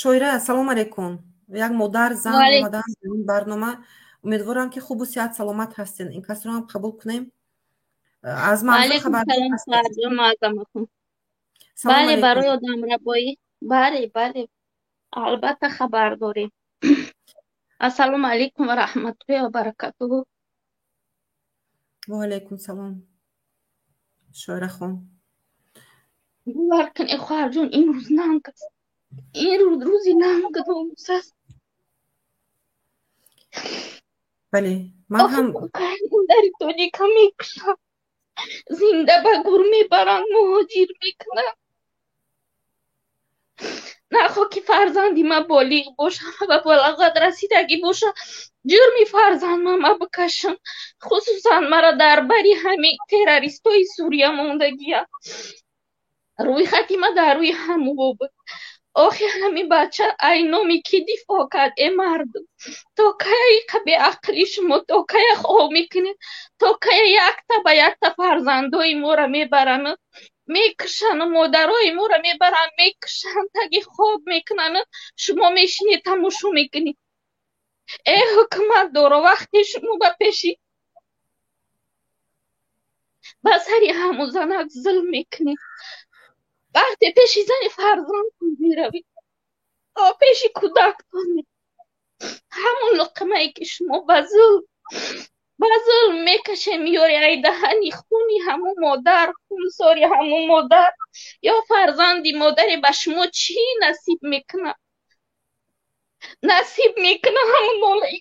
Шоира, салом алейкум. Як модар зан омадан дар ин барнома. Умедворам, ки хубу сиҳат, саломат ҳастен. Ин касро ҳам қабул кунем. Аз мавзӯъ хабар. Бале, барои одамрабоӣ, бале, бале, албатта хабар дорем. Ассалому алайкум ва раҳматуллоҳи ва баракатуҳу. Ва алайкум салом. Шоирахон. Бовар кунед, хоҳарҷон, ин рӯз нанг аст. Ин рӯз рӯзи нанг номус аст. Бале, ман ҳам дари тоҷика мекушам, зинда ба гур мебаранд, муҳоҷир мекунанд. Нахо ки фарзанди ма болиғ бошам ва ба балоғат расидагӣ боша, ҷурми фарзандма ма бикашам. Хусусан мара дар бари ҳамин террористои Сурия мондагия. Рӯйхати ма дар рӯи ҳамво буд. Охи, ҳамин бача ай номи кӣ дифоъ кард? Э мардум, то кая иқа беақлӣ шумо, то кая хоб мекунед, то кая якта ба якта фарзандои моро мебарану мекушану, модарои моро мебаранд, мекушанд, таги хоб мекунану шумо мешинед, тамошо мекунед? Э ҳукумат доро, вақте шумо ба пеши ба сари ҳаму занак зулм мекунед, вақте пеши зани фарзандтон меравед, пеши кӯдактон, ҳамун луқмае ки шумо ба зулм мекашем, меёри ай даҳани хуни ҳамун модар, хунсори ҳамун модар ё фарзанди модаре ба шумо чӣ насиб мекунад? Насиб мекунад ҳамун нолаи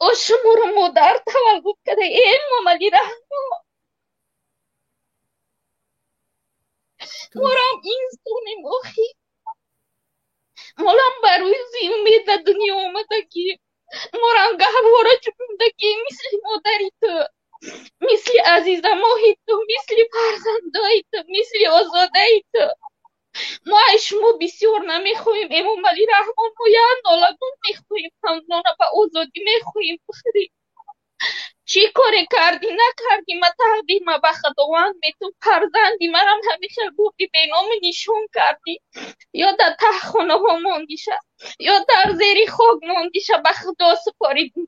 о шуморо модар таваллуд карда. Э Эмомалӣ Раҳмон, морам инсонем охи, молам ба рӯзи умед ба дунё омадагӣ, морам гаҳвора ҷундагӣ, мисли модари ту, мисли азизамоҳи ту, мисли фарзандои ту, мисли озодаи ту. Мо ай шумо бисёр намехоҳем, Эмомалӣ Раҳмон, мо як нолагун мехоҳем, ҳамнона ба озодӣ мехоҳем бихӯрем. Чӣ коре кардӣ, накардӣ, ма тақдирма ба Худованд метум. Фарзанди марам ҳамин хел бурди, беному нишон кардӣ, ё дар таҳхонаҳо мондиша, ё дар зери хок мондиша, ба Худо супоридим.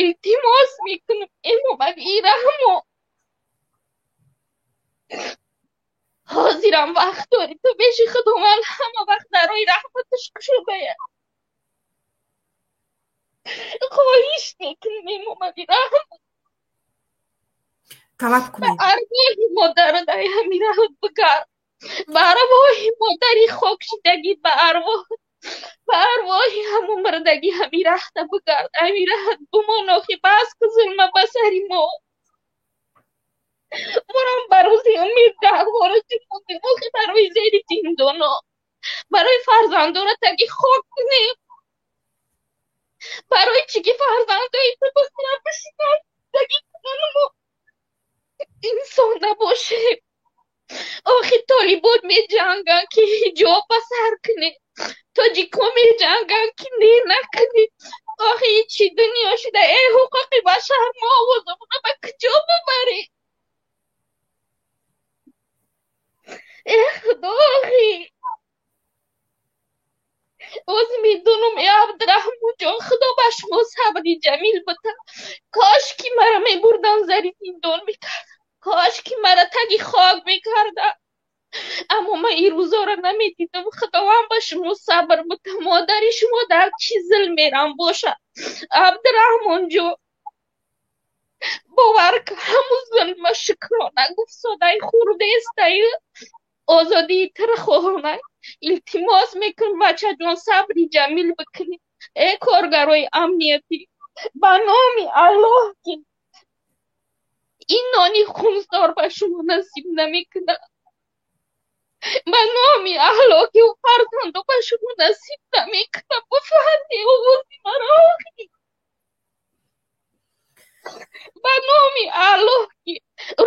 Илтимос мекунам, Эмомалӣ Раҳмон, ҳозирам вақт дорӣ ту, пеши Худованд ҳама вақт дарои раҳматаш кушодая. Хоҳиш мекунем, Эмомалӣ Раҳмон, талаб кунед. Арвоҳи модаро дар ҳамин раҳот бигард, ба арвоҳи модари хокшидагӣ, ба арвоҳи ҳамун мурдагӣ ҳамин раҳта бигард, ҳамин раҳат бимон. Охи, бас ку зулма ба сари мо. Морам ба рӯзи умед гаҳвора ҷумондем. Охи, барои зери зиндоно, барои фарзандора таги хок кунем, барои чӣ ки фарзандои ту бихӯранд, бишинанд, таги кунану мо инсон набошем? Охи, толибон меҷанганд, ки ҳиҷоб ба сар кунед, тоҷико меҷанганд, ки не накунед. Охи, чӣ дунё шуда? Э ҳуқуқи башар, мо овозамона ба куҷо бибарем? Э Худо, охи, боз медонам, э Абдураҳмонҷон, Худо ба шумо сабри ҷамил бита. Кош ки мара мебурдан, зари зиндон мекардам, кош ки мара таги хок мекардам, аммо ман ин рӯзоро намедидам. Худованд ба шумо сабр бита. Модари шумо дар чӣ зулм мерам бошад, Абдураҳмонҷон? Бовар кун, ҳамун зулма шукрона гуфтсодай хурдестай, озодии туро хоҳонай. Илтимос мекунам, бачаҷон, сабри ҷамил бикунед. Э коргарои амниятӣ, ба номи Аллоҳ, ки ин нони хунсор ба шумо насиб намекунад, ба номи Аллоҳ, ки ӯ фарзандо ба шумо насиб намекунад. Бифаҳмед овози маро, охи, ба номи Аллоҳ, ки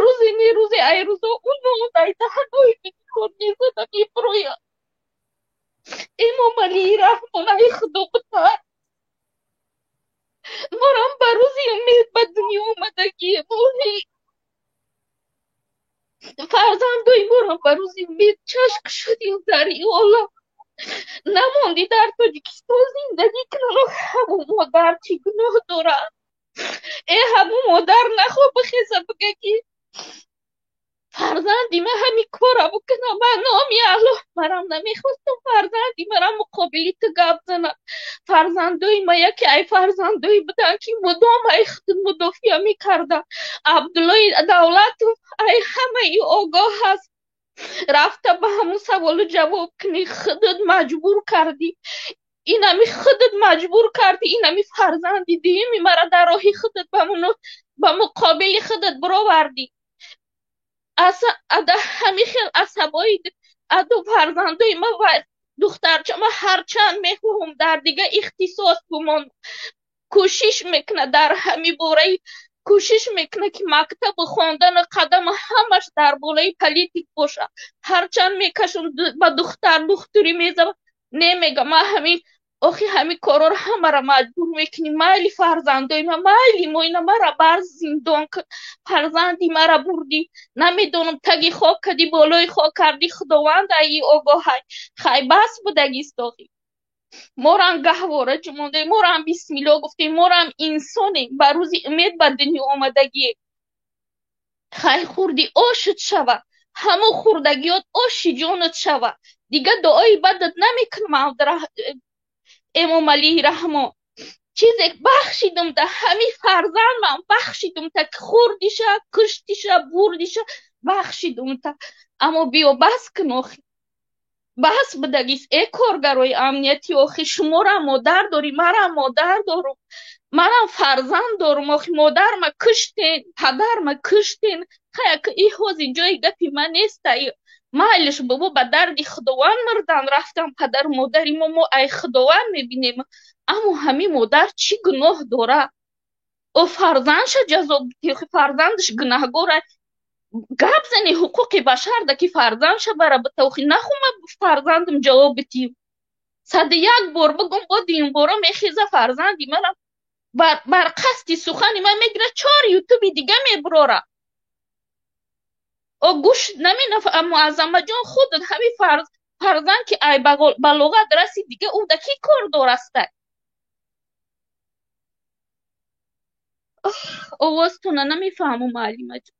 рӯзе не рӯзе ай рӯзо ӯ нон ай даҳанои мекор мезада мебирояд. Эмомалӣ Раҳмон, ай Худо битар. Морам ба рӯзи умед ба дунё омадагием, оҳи, фарзандои морам ба рӯзи умед чашм шудем дар ин олам. Намондӣ дар Тоҷикистон зиндагӣ кунан. Ҳамун модар чӣ гуноҳ дорад? Э, ҳамун модар нахо бихеза, бига, ки фарзанди ман ҳамин кора бикунам. Ман номи Аллоҳ, марам намехостам фарзанди марам муқобили ту гап занад. Фарзандои ма яке ай фарзандои буданд, ки мудом ай худ мудофиа мекарданд. Абдуллои Давлатов ай ҳамаи огоҳ ҳаст. Рафта ба ҳамун саволу ҷавоб кунӣ. Худат маҷбур кардӣ, инами худат маҷбур кардӣ, инами фарзанди дуюми мара дар роҳи худат ба муқобили худат бировардӣ. Ҳами хел асабои аду фарзандои ма ва духтарчама ҳарчанд мехоҳам дар дига ихтисос бимон, кӯшиш мекунад дар ҳами бораи, кӯшиш мекунад, ки мактабу хондану қадаму ҳамаш дар болои политик бошад. Ҳарчанд мекашам, ба духтар духтурӣ мезавад, не, мега, ма ҳамин охи ҳамин корҳоро ҳамаро маҷбур мекунӣ. Майли, фарзандои ма, майли, мо ина мара бар зиндон кун. Фарзанди мара бурдӣ, намедонам, таги хок кардӣ, болои хок кардӣ, Худованд аи огоҳай. Хай, бас будагист охи. Морам гаҳвора ҷумондаем, морам бисмилло гуфтем, морам инсонем, ба рӯзи умед ба дунё омадагием. Хай, хурди ошут шава, ҳамун хурдагиёт оши ҷонат шава. Дига дуои бадат намекунам. Эмомалӣ Раҳмон, чизе бахшидум да ҳамин фарзандам, бахшидум та, хурдиша, куштиша, бурдиша, бахшидум та. Аммо биё, бас кун охи, бас будагист. Э, коргарои амнияти, охи, шуморам модар дорӣ, марам модар дорум, манам фарзанд дорум. Охи, модарма куштен, падарма куштен. Хаяк, и ҳози ҷои гапи ман неста. Майлиш, бобо, ба дарди Худованд мурдан рафтан падару модари мо, мо ай Худованд мебинем. Аммо ҳамин модар чӣ гуноҳ дорад? Ӯ фарзандша ҷазо битӣ, фарзандаш гунаҳгора. Гап зани ҳуқуқи башар да, ки фарзандша бара бита. Охи, нахума фарзандам ҷавоб битӣ. 101 бор бигум, бо дуюмбора мехеза, фарзанди манам бар қасди сухани ман мегирад, чор ютуби дига мебурора. О, гӯш намена, Муаззамаҷон, худат ҳамин фарзанд, ки ай балоғат расид, дига ӯ да кӣ кор дораста? Овозтона намефаҳмам, муаллимаҷон.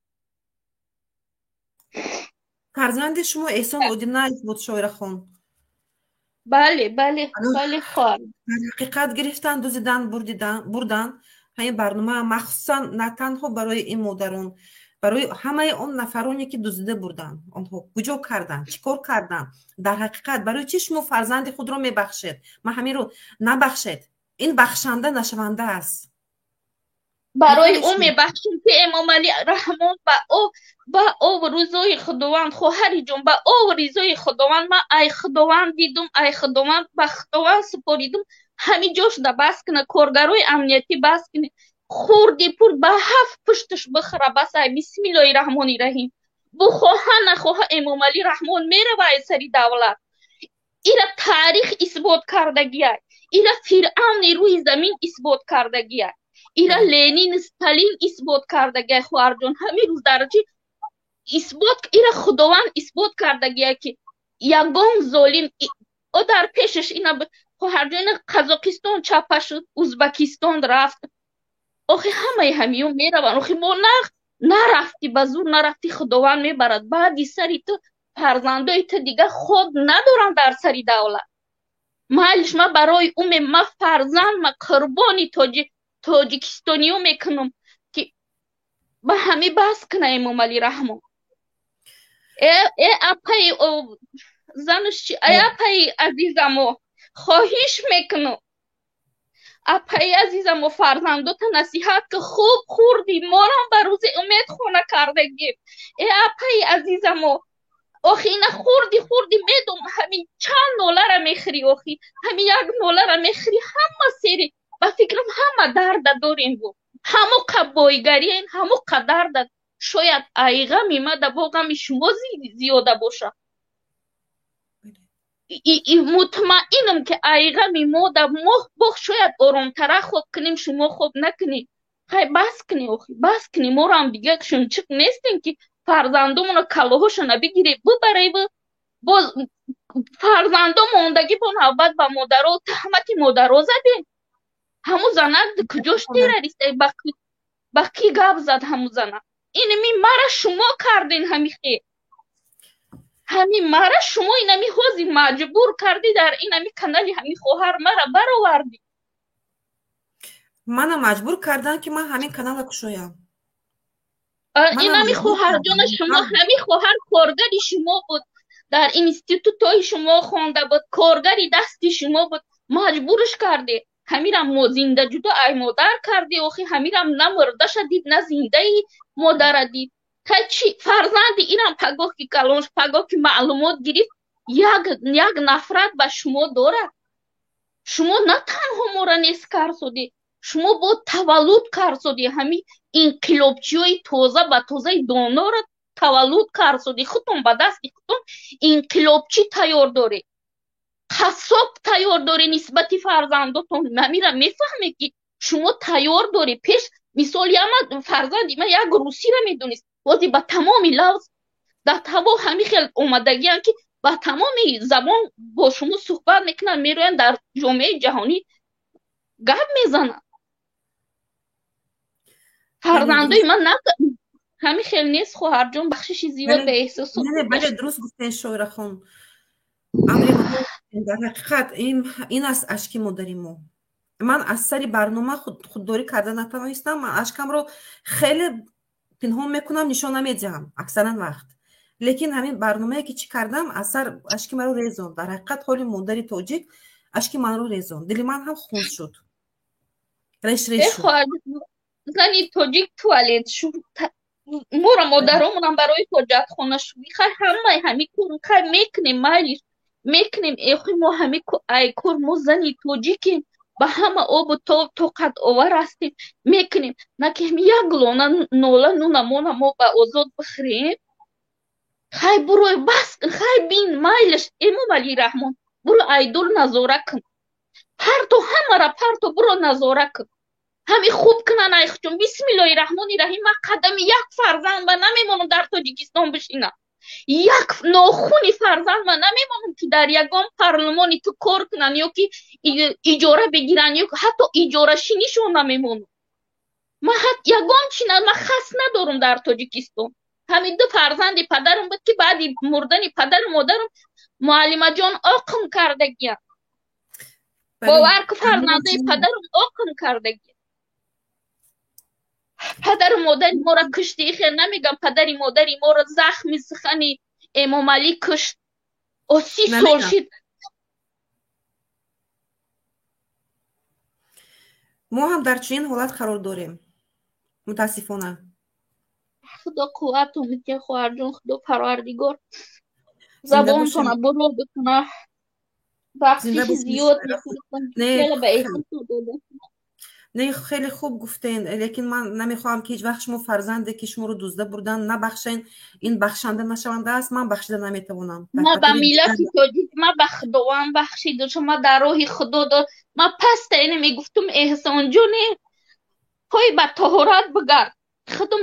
Фарзанди шумо Эҳсон Одинаев буд, Шоирахон? Бале, хоҳар. Дар ҳақиқат гирифтан, дузидан, бурдан. Ҳамин барнома махсусан на танҳо барои ин модарон, барои ҳамаи он нафароне, ки дуздида бурданд, онҳо куҷо карданд, чӣ кор карданд? Дар ҳақиқат, барои чӣ шумо фарзанди худро мебахшед? Ман ҳаминро набахшед, ин бахшанда нашаванда аст. Барои ӯ мебахшем, ки Эмомалӣ Раҳмон ба ов рӯзои Худованд, хоҳариҷон, ба ов ризои Худованд, ман ай Худованд дидум, ай Худованд, ба Худованд супоридум. Ҳамин ҷошда бас куна, коргарои амниятӣ, бас кунед. Хурди пур ба ҳафт пушташ бихӯра, бас. Ай бисмиллоҳи раҳмони раҳим, бухоҳа нахоҳа, Эмомалӣ Раҳмон мерава ай сари давлат. Ира таърих исбот кардагиай, ира фиръавни рӯи замин исбот кардагиай, ира Ленин, Сталин исбот кардагиай. Хоҳарҷон, ҳамин рӯз дараҷи исбот, ира Худованд исбот кардагиай, ки ягон золим о дар пешаш ина. Хоҳарҷон, ина Қазоқистон чапа шуд, Узбакистон рафт. Охи, ҳамаи ҳамиё мераванд. Охи, мо нарафтӣ, ба зур нарафтӣ, Худованд мебарад. Баъди сари ту фарзандои ту дига ход надоранд дар сари давлат. Майлиш, ма барои ӯ, ма фарзанд, ма қурбони тоҷикистониё мекунам, ки ба ҳамӣ бас куна Эмомалӣ Раҳмон. Э, апаи, занаш чи, э, апаи азизамо, хоҳиш мекунам, апаи азизамо, фарзандота насиҳат ки хуб хурдӣ, морам ба рӯзи умед хона кардагим. Э, апаи азизамо, охи, ина хурди хурди, медум, ҳамин чанд нолара мехӯрӣ, охи, ҳамин як нолара мехӯрӣ, ҳама сери, ба фикрам, ҳама дарда дорем бу, ҳамо бойгариен, ҳамо дарда. Шояд ай ғами ма да бо ғами шумо зиёда боша. Мутмаинам, ки ай ғами мо да мо бо шояд оромтара хоб кунем, шумо хоб накунӣ. Хай, бас кунӣ, охи, бас кунӣ. Морам дига шунчиқ нестем, ки фарзандомона калоҳошона бигире, бубареву боз. Фарзандо мондагӣ бо навбат ба модаро таҳмати модаро задем. Ҳамун занак куҷош террорист? Ба кӣ гап зад ҳамун занак? Инами мара шумо карден ҳами хел. Ҳами мара шумо инами ҳози маҷбур кардӣ дар инами канали ҳами хоҳар мара баровардӣ. Мана маҷбур кардан ки ман ҳамин канала кушоям. Инами хоҳарҷона шумо ҳами хоҳар коргари шумо буд. Дар институтҳои шумо хонда буд, коргари дасти шумо буд. Маҷбурш кардед. Ҳамирам мо зинда ҷудо ай модар кардӣ, охи ҳамирам на мурдаша дид, на зиндаи модара дид. Чи фарзанди инам пагоҳ ки калон, пагоҳ ки маълумот гирифт, як нафрат ба шумо дорад. Шумо на танҳо мора нест карсодӣ, шумо бо таваллуд карсодӣ, ҳами инқилобчиҳои тоза ба тозаи донора таваллуд карсодӣ. Худтон ба дасти худтон инқилобчӣ тайёр доред, қассоб тайёр доред нисбати фарзандотон. Ҳамира мефаҳмед ки шумо тайёр доред. Пеш мисол яма фарзанди ман як русиро медонист, ҳозир ба тамоми лафз дар ҳаво ҳами хел омадагианд ки ба тамоми забон бо шумо суҳбат мекунанд, мероянд дар ҷомеаи ҷаҳонӣ гап мезананд. Фарзандои ман ҳами хел нест хоҳарҷон, бахшиши зиёд ба эҳсосот. Бале, дуруст гуфтен Шоирахон. Амри дар ҳақиқат ин аст ашки модари мо. Ман аз сари барнома худдорӣ карда натавонистам. Ман ашкамро хеле пинҳон мекунам, нишон намедиҳам аксаран вақт. Лекин ҳамин барномае ки чӣ кардам, аз сар ашки маро резонд. Дар ҳақиқат ҳоли модари тоҷик ашки манро резонд. Дили ман ҳам хун шуд. Реш реш шуд. Зани тоҷик туалет шуд. Мора модаромонам барои ҳоҷатхона шуд. Хай ҳамаи ҳами кор хай мекунем, майлиш мекунем. Эхи мо ҳами ай кор мо зани тоҷикем, ба ҳама обу тоб тоқатовар ҳастем, мекунем. На ки ҳами як лона нола нунамона мо ба озод бихӯрем. Хай бурой бас кун, хай бин майлиш Эмомалӣ Раҳмон, буро айдул назора кун. Парто ҳамара парто буро назора кун. Ҳами хуб кунан айхчун. Бисмиллоҳи раҳмони раҳим. Ман қадами як фарзанд ба намемонам дар Тоҷикистон бишинам. Як нохуни фарзанд ман намемонам ки дар ягон парлумони ту кор кунанд ё ки иҷора бигиранд, ё ҳатто иҷорашинишон намемонам. Ман ягон чи ман хас надорам дар Тоҷикистон. Ҳамин ду фарзанди падарам буд ки баъди мурдани падару модарам муаллимаҷон оқим кардагиям. Бовар ку фарзандаи падарам оқим кардагиям. Падару модари моро кушти, хел намегам, падари модари моро захми сухани Эмомалӣ кушт. О 30 сол шид. Мо ҳам дар чунин ҳолат қарор дорем, мутаассифона. Худо қуввату медиҳад хоҳарҷон, Худо парвардигор забонтона буро бикуна. Бахшиши зиёд мекунам. Хеле ба эҳсосот дода. Не, хеле хуб гуфтен, лекин ман намехоҳам ки ҳеҷ вақт шумо фарзанде ки шуморо дузда бурдан набахшен. Ин бахшанда нашаванда аст, ман бахшида наметавонам. Ман ба миллати тоҷик, ман ба Худованд бахшида, шумо дар роҳи Худо дод. Ман паста ине мегуфтум Эҳсонҷоне, пой ба тоҳорат бигард. Худум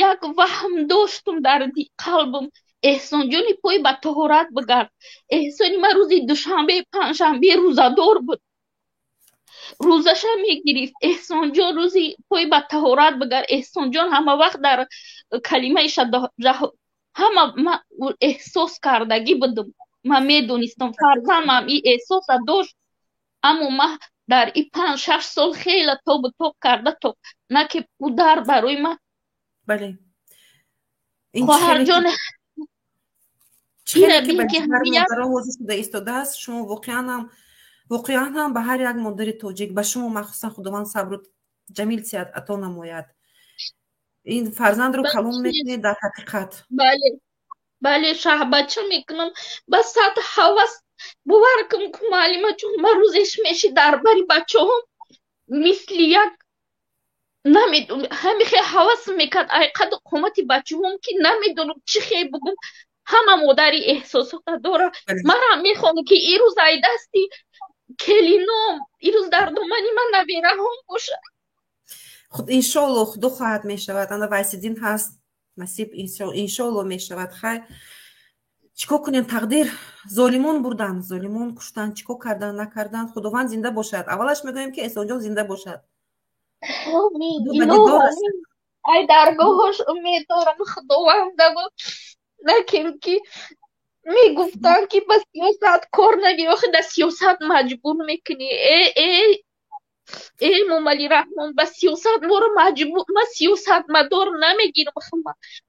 як ваҳм доштум дар қалбам. Эҳсонҷони пой ба тоҳорат бигард. Эҳсони ман рӯзи душанбе, панҷшанбе рӯзадор буд. Рӯзаша мегирифт. Эҳсонҷон рӯзи пой ба таҳорат бигард. Эҳсонҷон ҳама вақт дар калимаи ҳама ман эҳсос кардагӣ будум. Ман медонистам фарзандам ин эҳсоса дошт, аммо ман дар ин 5-6 сол хеле тобу тоб карда то на ки ӯ дар барои ман. Бале. Хоҳарҷон, ина бин ки ҳозир шуда истодааст. Шумо воқеан ҳам ба ҳар як модари тоҷик, ба шумо махсусан Худованд сабру ҷамил сиҳат ато намояд. Ин фарзандро калон мекунед дар ҳақиқат. Бале, бале, шаҳбача мекунам. Ба сад ҳавас бовар кун ку муаллимаҷон, ман рӯзеш меши дар бари бачаҳом мисли як намедонам, ҳами хел ҳавас мекард ай қаду қомати бачаҳом ки намедонам чӣ хел бугум. Ҳама модари эҳсосота дора. Манам мехоҳам ки ирӯз ай дасти келином, ирӯз дар домани ман набераҳом бошад. Худ иншоалло Худо хоҳад мешавад. Ана Вайсиддин ҳаст, насиб иншоалло мешавад. Хай Чӣ кор кунем, тақдир, золимон бурдан, золимон куштан, чӣ кор кардан, накардан. Худованд зинда бошад. Аввалаш мегӯем, ки Эҳсонҷон зинда бошад. Ай даргоҳош умед дорам, Худовандабо. Лекин ки мегуфтанд, ки ба сиёсат кор нагир, охи дар сиёсат маҷбур мекунӣ. Э, э Эмомалӣ Раҳмон, ба сиёсат моро маҷбур. Ман сиёсатмадор намегирам.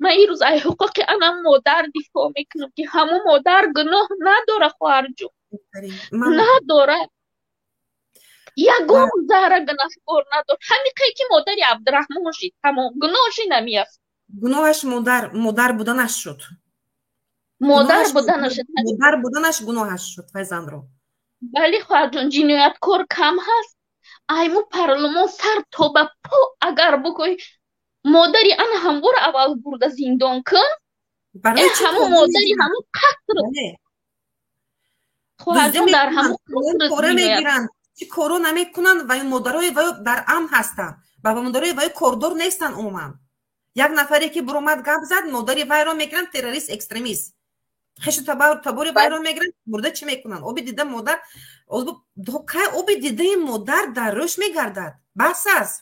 Ман ирӯз ай ҳуқуқи анам модар дифоъ мекунам, ки ҳамун модар гуноҳ надора, хоҳарҷон, надорад, ягон зарра гунаҳкор надорад. Ҳамиқе ки модари Абдураҳмон шид, тамом, гуноҳши намиаст. Гуноҳаш модар буданаш шуд. Модар буданаш. Модар буданаш гуноҳаш шуд файзандро. Бале, хоҳарҷон, ҷинояткор кам ҳаст. Айму парлумон сар то ба по агар букӯй, модари ана ҳамвора аввал бурда зиндон кун. Ҳамун модари ҳамун қатр, хоҳарҷон, дар ҳамун қатр мегиранд, чӣ коро намекунанд. Ва модарои ваё дар амн ҳастанд ва модарои ваё кордор нестанд умуман. Як нафаре ки буромад, гап зад, модари вайро мегиранд террорист, экстремист, хешу табори вайро мегиранд, бурда чӣ мекунанд? Оби дида модар кай, оби дидаи модар дар рӯш мегардад. Бас аст.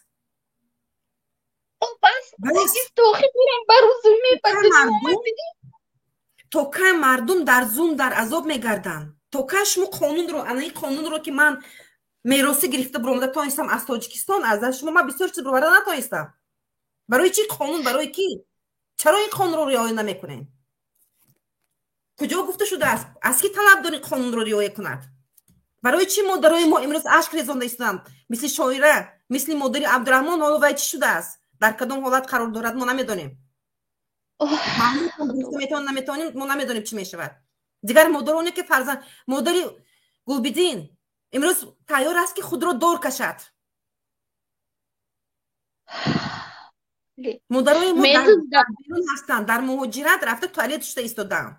То кай мардум дар зулм, дар азоб мегарданд? То кай шумо қонунро, ана ин қонунро, ки ман меросӣ гирифта буромада тонистам аз Тоҷикистон, аз даст шумо ман бисёр чиз бироварда натонистам. Барои чӣ қонун, барои кӣ? Чаро ин қонунро риоя намекунем? Куҷо гуфта шудааст? Аз кӣ талаб дорӣ қонунро риоя кунад? Барои чӣ модарои мо имрӯз ашк резонда истоданд, мисли шоира, мисли модари Абдураҳмон? Ҳоло вай чӣ шудааст, дар кадом ҳолат қарор дорад, мо намедонем. Метавон, наметавонем, мо намедонем, чӣ мешавад. Дигар модароне ки фарзанд, модари Гулбидин имрӯз тайёр аст, ки худро дор кашад. Модарои мо берун ҳастанд, дар муҳоҷират рафта, туалет шуда истодаанд.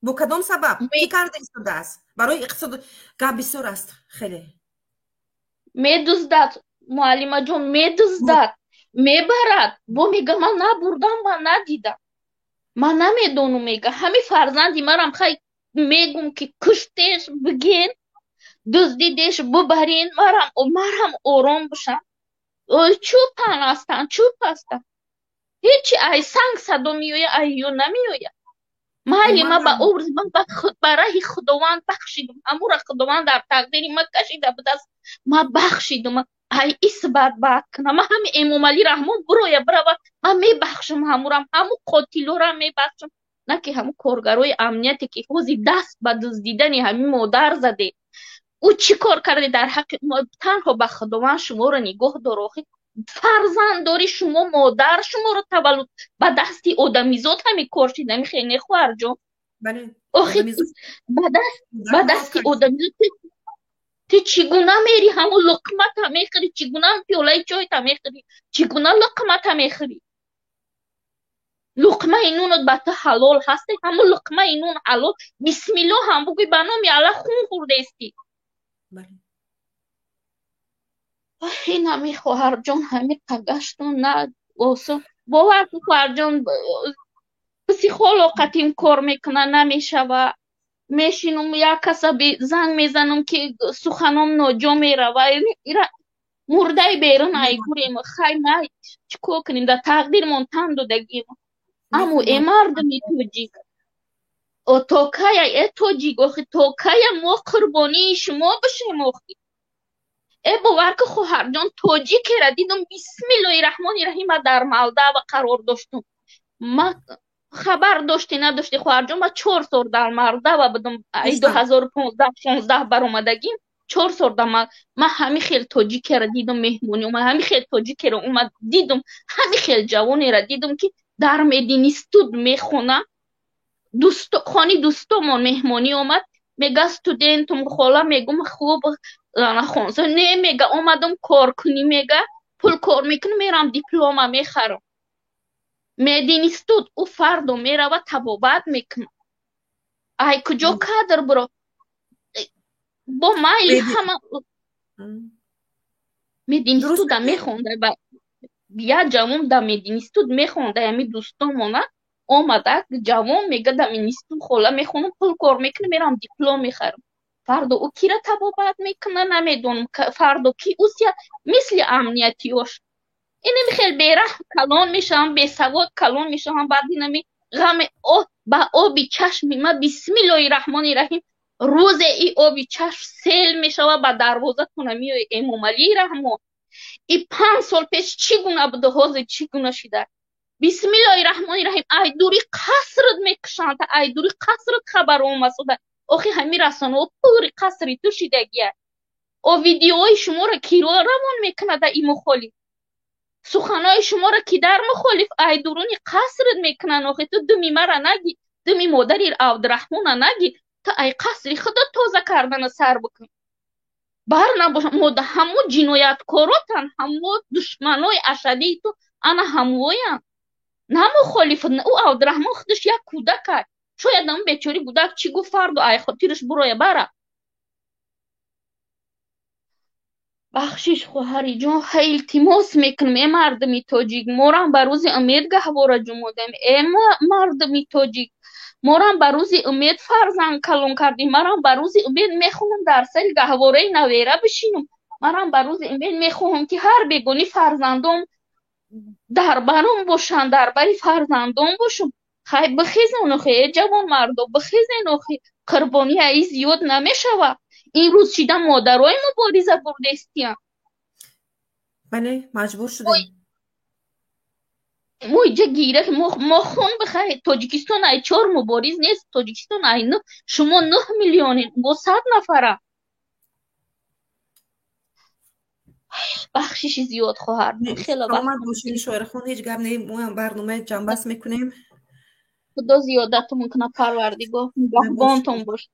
Бо кадом сабаб? Кӣ карда истодааст? Барои иқтисод гап бисёр аст хеле. Медуздад, муаллимаҷон, медуздад, мебарад, бо мега: «Ман набурдам, ман надидам, ман намедонам», мега. Ҳами фарзанди марам хай мегум, ки куштеш, биген, дуздидеш, бубарин, марам ором бошам. Чӯпан ҳастанд, чӯп ҳастанд, ҳечи ай санг садо меоя, ай ё намеоя. Майли, ма ба образи ман ба раҳи Худованд бахшидум. Ҳамура Худованд дар тақдири ма кашида будааст, ма бахшидум. Ай исбат баъд кунам. Ма ҳами Эмомалӣ Раҳмон буроя, бирава, ман мебахшам ҳамурам, ҳаму қотилорам мебахшам, на ки ҳаму коргарои амнияте, ки ҳози даст ба дуздидани ҳамин модар заде. Ӯ чӣ кор карде дар ҳаққи? Танҳо ба Худованд шуморо нигоҳ дор. Охи фарзанд дори шумо, модар шуморо таваллуд, ба дасти одамизод ҳами кор шид. Намихе, не, хоҳарҷон? Охи ба дасти одамизод ту чӣ гуна мери, ҳамун луқмата мехӯри? Чӣ гуна пиёлаи чойта мехӯри? Чӣ гуна луқмата мехӯри? Луқмаи нунот ба ту ҳалол ҳасте? Ҳамун луқмаи нун ҳалол, бисмилло ҳам бугӯй, ба номи Аллах хун хӯрдаисти. Ин ҳами, хоҳарҷон, ҳами қагашту на осон. Бовар ку, хоҳарҷон, психолог қатим кор мекуна, намешава. Мешинум, як каса занг мезанам, ки суханом ноҷо мерава. Ира мурдаи берун ай гурем. Хай, ма чӣ кор кунем, дар тақдирмон тан додагим. Аммо э мардуми тоҷик, то кая, э тоҷик, охи то кая мо қурбонии шумо бошем, охи? Э, бовар ку, хоҳарҷон, тоҷикера дидум, бисмиллоҳи раҳмони раҳим, ма дар Молдава қарор доштум. Ма хабар дошти, надошти, хоҳарҷон, ма 4 сол дар Молдава будум. Ай 2015-16 баромадагим, 4 сол да. Ма ҳами хел тоҷикера дидум, меҳмонӣ омад, ҳами хел тоҷикеро омад дидум, ҳами хел ҷавонера дидум, ки дар мединститут мехона. Хони дӯстомон меҳмонӣ омад, мега: «Студентум, хола». Мегум: «Хуб, хонса не?» Мега: «Омадам кор кунӣ», мега, «пул кор мекунам, мерам диплома мехарам». Мединститут ӯ фардо мерава, табобат мекунад. Ай куҷо кадр буро бо майли ҳама мединститута мехонда. Як ҷавон дар мединститут мехонда, ами дӯстомона Омадак ҷавон мега дар институт хола мехонам, пул кор мекунам, мерам диплом мехарам. Фардо ӯ кира табобат мекуна, намедонам. Фардо ки усия мисли амниятиёш. Инами хел бераҳм калон мешавам, бесавод калон мешавам, баъд инами ғами ба оби чашми ма бисмиллоҳи раҳмони раҳим рӯзе и оби чашм сел мешава ба дарвозатона меои Эмомалӣ Раҳмон. И 5 сол пеш чӣ гуна буда, ҳозир чӣ гуна шида? Бисмиллоҳи раҳмони раҳим ай дури қасрат мекушанд, ай дури қасрат хабар омасода. Охи ҳами расонаҳо пури қасри ту шидагия. О видеои шуморо киро равон мекунада и мухолиф? Суханои шуморо ки дар мухолиф ай дуруни қасрат мекунанд? Охи ту думи мара наги, думи модари Абдураҳмона наги, ту ай қасри худо тоза кардана сар бикун. Бар набошад, мода ҳамо ҷинояткоротан, ҳамо душманои ашадии ту ана ҳамоянд. На мухолиф, ӯ Абдураҳмон худаш як кӯдак аст. Шояд ам бечори кӯдак чӣ гуфт фардо ай хотираш буроя бара. Бахшиш хоҳариҷон, хай илтимос мекунам, э мардуми тоҷик, морам ба рӯзи умед гаҳвора ҷумодем. Э мардуми тоҷик, морам ба рӯзи умед фарзанд калон кардем, марам ба рӯзи умед мехоҳам дар сари гаҳвораи навера бишинам, марам ба рӯзи умед мехоҳам ки ҳар бегони фарзандом дар баром бошанд, дар бари фарзандом бошам. Хай бихезен охи, э ҷавонмардо, бихезен охи, қурбонӣ аи зиёд намешавад. Ин рӯз шида модарои мубориза бурдестиян. Бале, маҷбур шудем. Мо иҷа гира, мо хун бихай, Тоҷикистон ай 4 мубориз нест, Тоҷикистон ай 9, шумо 9 миллионен, мо 100 нафара. Бахшиши зиёд хоҳар. Хеле саломат бошед шоирахон, ҳеҷ гап не, мо ҳам барномаи ҷамъбаст мекунем. Худо зиёдатон кунад, Парвардигор нигаҳбонтон бошад.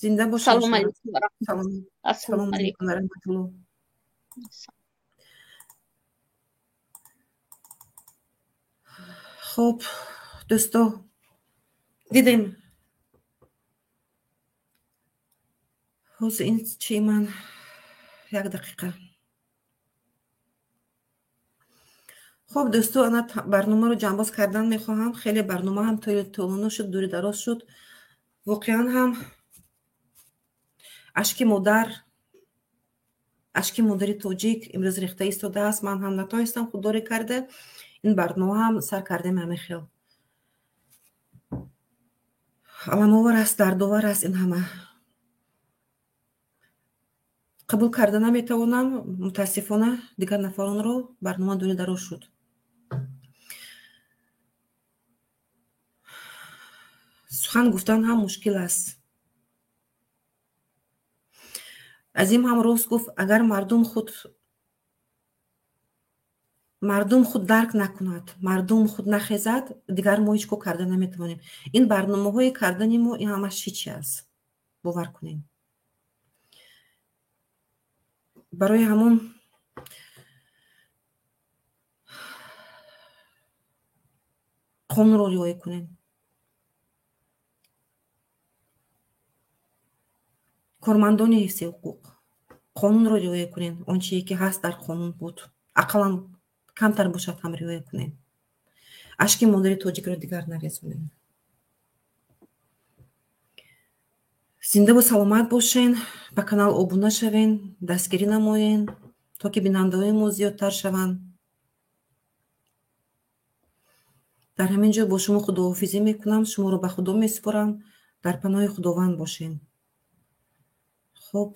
Зинда бошед. Салом алейкум. Ассалому алейкум ва раҳматуллоҳ. Хуб дӯсто, дидем ҳозир ин чи ман як дақиқа. Хуб дӯсто, ана барномаро ҷамъбоз кардан мехоҳам. Хеле барнома ҳам тӯлонӣ шуд, дури дароз шуд. Воқеан ҳам ашки модар, ашки модари тоҷик имрӯз рехта истодааст. Ман ҳам натонистам худдорӣ карда, ин барнома ҳам сар кардем ҳамин хел. Аламовар аст, дардовар аст ин ҳама. Қабул карда наметавонам, мутаассифона дигар нафаронро барнома дури дароз шуд. Сухан гуфтан ҳам мушкил аст. Азим ҳам рост гуфт, агар мардум худ дарк накунад, мардум худ нахезад, дигар мо ҳеҷ кор карда наметавонем. Ин барномаҳои кардани мо ин ҳамаш ҳичи аст, бовар кунем. Барои ҳамон қонунро риоя кунем. Кормандони ҳифзи ҳуқуқ қонунро риоя кунем. Он чие ки ҳаст дар қонун буд, ақаллан камтар бошад ҳам риоя кунем. Ашки модари тоҷикро дигар нарезонем. Зиндаву саломат бошен, ба канал обуна шавен, дастгирӣ намоен, то ки бинандаҳои мо зиёдтар шаванд. Дар ҳамин ҷо бо шумо худоҳофизӣ мекунам, шуморо ба Худо месупорам, дар паноҳи Худованд бошен. Хуб.